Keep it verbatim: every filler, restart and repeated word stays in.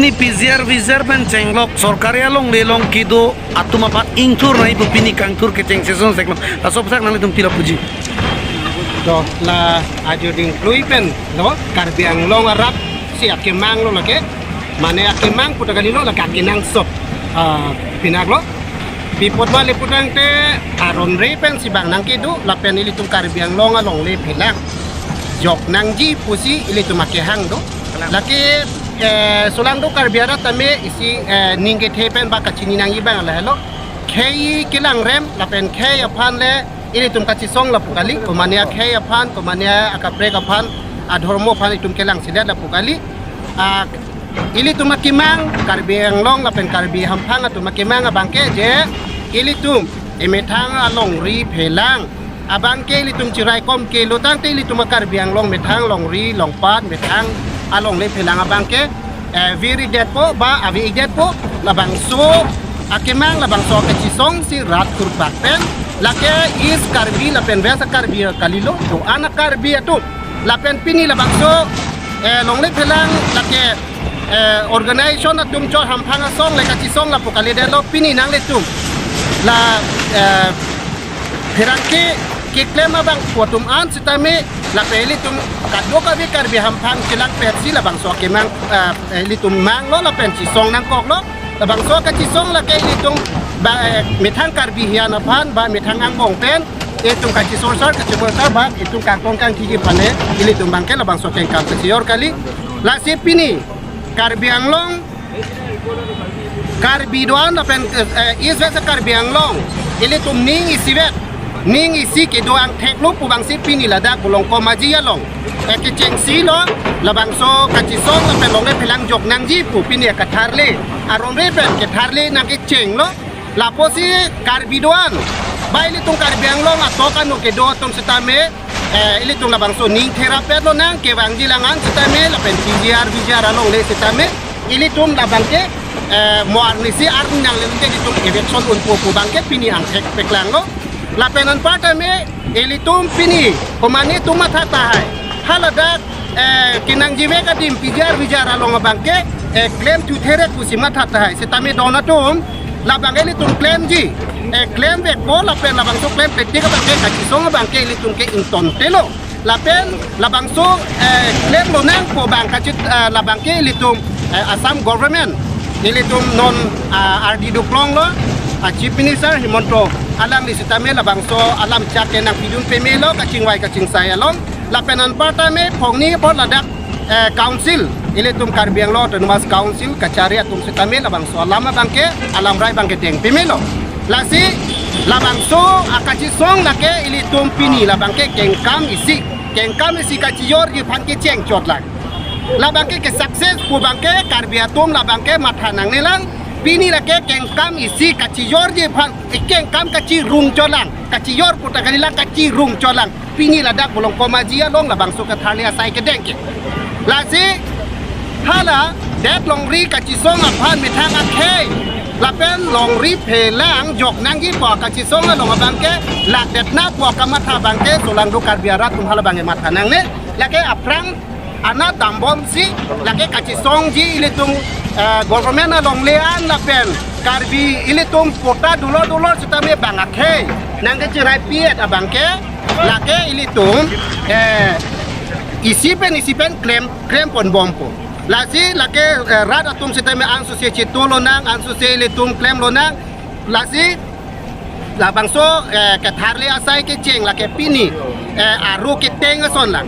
Ni P G R V G R pen chenglok sorkari alongle along kedo atum aphan ingthur nangji pu pini kangthur kecheng session seklong. Laso aphuthak nanglitum pilo puji. To la ajo dingklui pen lo Karbi Anglong arat si akemang lo lake. Mane akemang puta kalilo lake akenangsot. Ah, pinak lo. Pi apot ma le putangte aron re pen si bang nangkedo lapen ilitum Karbi Anglong alongle phelang jok nangji pusi ilitum akehang do. Lake eh, solangdo Karbi arat tame isi eh, ning kethe pen ba kachini nangji bang lahelo. Khei kelang rem lapen khei aphan le ilitum kachisong lapu kali, komane akhei aphan, komane akaprek aphan, adhormo aphan itum kelang sidat lapu kali. Ah, ilitum akemang, Karbi Anglong lapen Karbi hamphang atum akemang abangke je ilitum emethang alongri phelang abangke ilitum chiraikom kelo tangte ilitum a-Karbi Anglong methang longri longpat methang alongle phelang abangke eh, vir-ikdetpo ba ave-ikdetpo. Labangso akemang, labangso akachisong si rat kurpak pen lake East Karbi lapen West Karbi kalilo, do-an a-Karbi atum lapen pini labangso eh, longle phelang lake eh, organization atum chot hamphang asong le kachisong lapu kalidetlo. Pini nanglitum la eh, pherangke keklem abang pu atum an sitame lapen ilitum kadokave Karbi hamphang chelangpet si labangso akemang eh, ilitum manglo lapen chisong nangkoklo. Labangso kachisong lake ilitum ba eh, methang Karbi hian aphan ba methang angbong pen itum kachisorsar kachisorsar ba itum kangtong kangthiji aphan le ilitum abangke labangso kengkam kachijor kali. Lasi pini Karbi Anglong, Karbi do-an lapen eh, East West Karbi Anglong ilitum ning isivet, ning isi kedo angthek lo pu abangsi pini ladak Bolongkom Aji along eh, kechengsi lo. Labangso kachisong lapen longle phelang jok nangji pu pini akatharle, aron re pen ketharle nangkecheng lo. Lapusi Karbi do-an ba ilitum Karbi Anglong atok anu kedo atum sitame eh, ilitum labangso ning therapet lonang kevangji lang an sitame lapen P G R V G R alongle sitame ilitum labangke eh, mo arnisi arni nangle ke ilitum eviction unpo pu abangke pini angthek peklanglo. Lapen anparta me ilitum pini komane atum matha tahai. Haladak eh, kenangjive adim P G R V G R along abangke eh, klem thuthere pusi matha tahai. Sitame don atum labangke ilitum klemji eh, klemvekpo lapen labangso klem petik abangke kachisong abangke ilitum ke ingtontelo. Lapen labangso eh, klem lonang pu abang kachit eh, labangke ilitum eh, Assam government ilitum non ah, ardi duklonglo ah, Chief Minister Himanta alangli sitame labangso alam chak ke nangpidun pemelo kachingvai kachingsai along. Lapen anparta me phongni apor ladak eh, council ilitum Karbi Anglong Autonomous Council kachari atum sitame labangso alam abangke alam rai abangke deng pemelo. Lasi labangso akachisong lake ilitum pini labangke kengkam isi, kengkam isi kachijorji aphan kecheng chot lang. Labangke ke success pu abangke Karbi atum labangke matha nangnelang. Pini lake kengkam isi kachijorji aphan, kengkam kachirung chot lang, kachijor puta kalilang kachirung chot lang. Pini ladak Bolongkom Aji along labangso katharli asai kedeng ke. Lasi hala det longri kachisong aphan methang akhei lapen longri phelang jok nangji pu kachisong along abangke lak det na pu kamatha abangke solangdo Karbi arat atum hala abangke matha nangne. Lake aphrang anat dambomsi lake kachisongji ilitum eh, government alongle an lapen Karbi ilitum patta dolo dolo sitame bang akhei nangkechirai piet abangke lake ilitum eh, isi pen isi pen klem klem ponbompo. Lasi lake eh, rat atum sitame ansose chitulonang, ansose ilitum klemlonang. Lasi labangso eh, katharli asai kecheng lake pini eh, aro keteng ason lang.